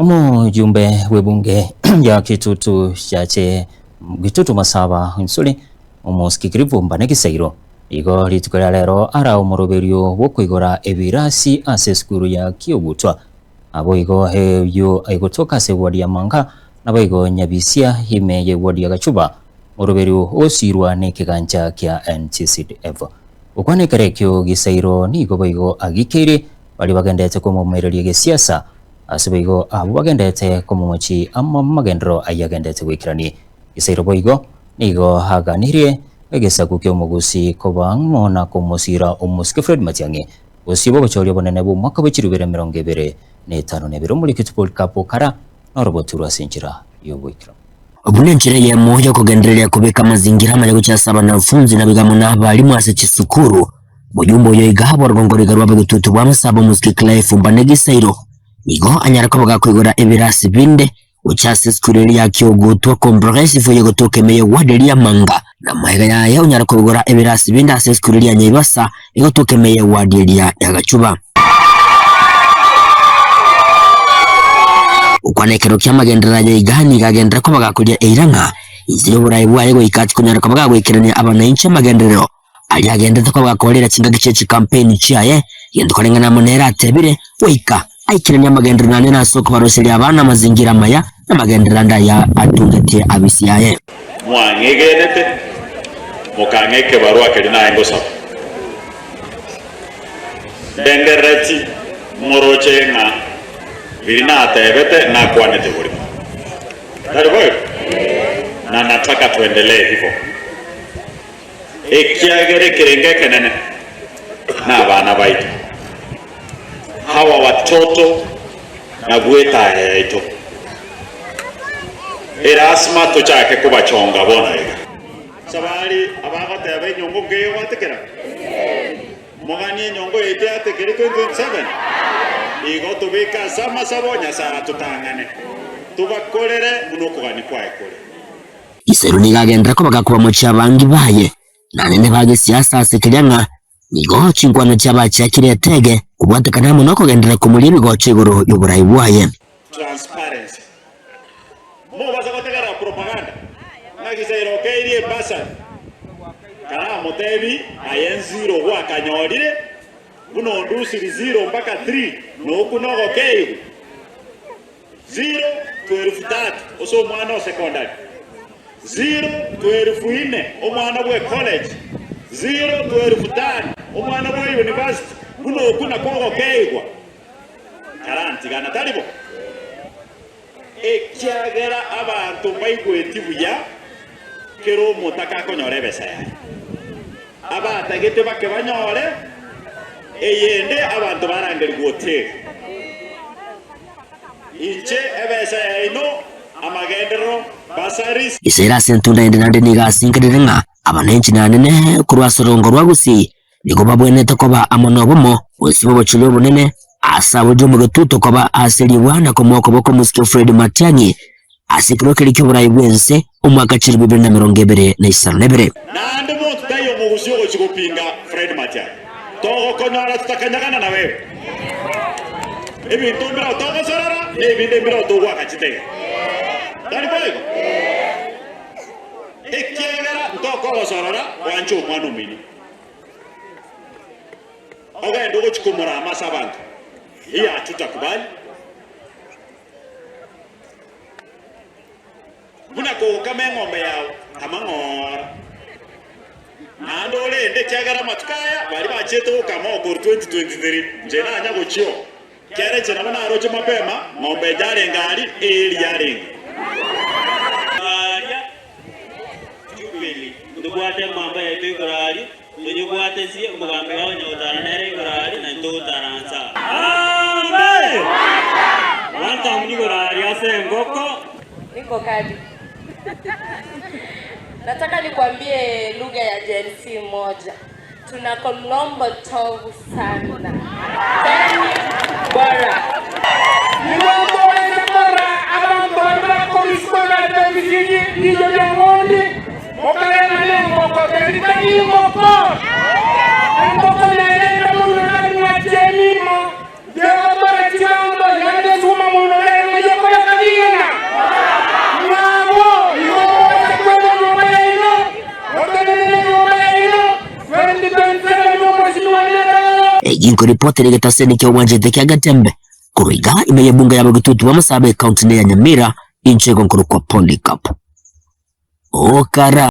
Omojumbe bw'ebunge ya Kitutu Chache Gitutu Masaba Nsuri Omosiki Kirivumba na Gisairo igo rituko ria rero ara omoroberio bw'okoigora ebirasi ase esukuru ya Kiogutwa Naboigo eyio egotoka ase ewodi ya Manga, naboigo Nyabisia ime y'ewodi ya Gachuba, oroberio ogosiirwa nekegancha kia NTCDF. Gokwana ekero ekio Gisairo nigo boigo agikeire baria bagenderete komoumereria gesiasa, ase boigo abwo bagenderete komomochi amo amagenderero ayio agenderete goikerania. Gisairo boigo nigo aganirie egesaku ki'omogusi koba ng'o na komosiira omosike Fred Matiang'i Bosio bw'obochori obonene bw'omwaka bwe chirubere 25 omoriketi Polycarp Okara noroboturwa ase enchera y'oboikeranu. Buna enchera eyemo y'okogendereria kobeka amazingira amaya gochia ase abanafunzi naboigo amo na abalimu ase chisukuru. Omojumbe oyo iga bw'orogongo roiga rw'abagetutu bw'amasabo omosike Clive Mbane Gisairo nigo anyare koba gakoigora ebirasi binde Gocha ase esukuru eria ya Kiogutwa Comprehensive eyegotoka ime y'eward eria ya Manga, na magega yaye onyare koigora ebirasi binde ase esukuru eria ya Nyaibasa egotoka ime y'eward eria ya Gachuba. Gokwana ekero ki'amagenderero aya iga nigo agenderera koba gakoria eira ng'a inse y'oboraai bwaye goika tikonyara koba gagoikerania abanainchi amagenderero Aria agenderete koba gakorera chingaki chie chikampeni chiaye, gento koreng'ana amo nere atebire, goika aikeranie amagenderero ane ase okobaroseria abana amazingira amaya, na amagenderero ande aya atungetie abisi yaye. Mwang'egenete, mokang'a ekebarua keria naye ngosaba. Ndengerereti moroche ng'a biria natebete nakwanete borimo. Tari boigo? Na nataka tuendelee hivo. Ekiagera ekerengo ekenene nabana baito, hawa watoto nabwo etaya yaito. Erasima tochake kobachonga bono iga. Sabari abagoteba enyongo nkeiyo gwatekera? Moganie enyongo yaito yatekere 2027? Igo tobeke ase amasabo Nyasae atotang'ane, tobakorere buna okogania kwaye kore. Isero nigo agenderera koba gakobamochia abangi baye, na anene ba gesiasa ase keria ng'a nigo chinkwano chiabachiakire etege kobwatekana amo nokogenderera komoria ebigocho igoro y'oborai bwaye. Transparency. Mobasa gotegerera propaganda ng'a Gisairo okeirie ebasari. Karamotebi aye nziro gwakanyorire buna ondusiri zero mpaka three noku nogokeigwa. Ziro to elufu tatu ase omwana o sekondari, ziro to elufu ine omwana bwe college, ziro to elufu tano omwana bwe university, buna okwo nakwo ogokeigwa karantigana, tari bo? Ekiagera abanto mbaigweti buya kera omotaka akonyora ebesa yaye, abatagete bake banyore eyende abanto barangerigwe hoteli. Inche ebesa yaino, amagenderero, bursaries. Ise ase entunda ende naende nigo asinkerire ng'a abananchi nanene korwa ase orongo rwa Gusii nigo babwenerete koba amo nobomo, gose bobochori obonene ase aboria omogetuto koba ase ribwa na komoa okoboko omosike Fred Matiang'i ase ekerua keria ki'oborai bw'ense omwaka 2022. Naende monto taiyo omogusi ogochia gopinga Fred Matiang'i. Togokonyora totakanyagana na wewe. Ebinto mbireo togosorora, na ebinde mbireo togoaka chitege. Tari boigo? Ekiagera ntokogosorora gwancha omwana omino. Ogende ogochia komorama ase abanto. Hiyo hatutakubali. Buna kogokama eng'ombe yao amang'ora, naende orende, ekiagera amatuko aya baria bachiete gokama okoru 2023, inche nanya gochia oo, ekiagera inche nabo naroche mapema ng'ombe enche arenge aria, eeri yarenge. Aria Jubili, ntobwate emamba yaito igoro aria, toyebwatesie omogambi wao onye gotara nere igoro aria, na intwe togotara nsa. Amen! Wantam igoro aria ase engoko. Niko kadi. Nataka nikwambie lugha ya Gen Z moja. Tuna Colombo tovu sana. Teni bora. Nigo nkobaisa korora abanto baria bakorusigwa egati ebisigi riicho ri'eng'ondi, mokarema nengoko, teri tari ngoko. Engoko nere ere moino nari mwachia emimo, yegotora chibando, naende esuma moino nere ng'ai. Egi nkoripotera egetaseni kia obwanchete kia Getembe korwa iga ime y'ebunge ya Bogetutu bw'Amasabo ecounty ne ya Nyamira inche igo nkorokwa Polycarp Okara.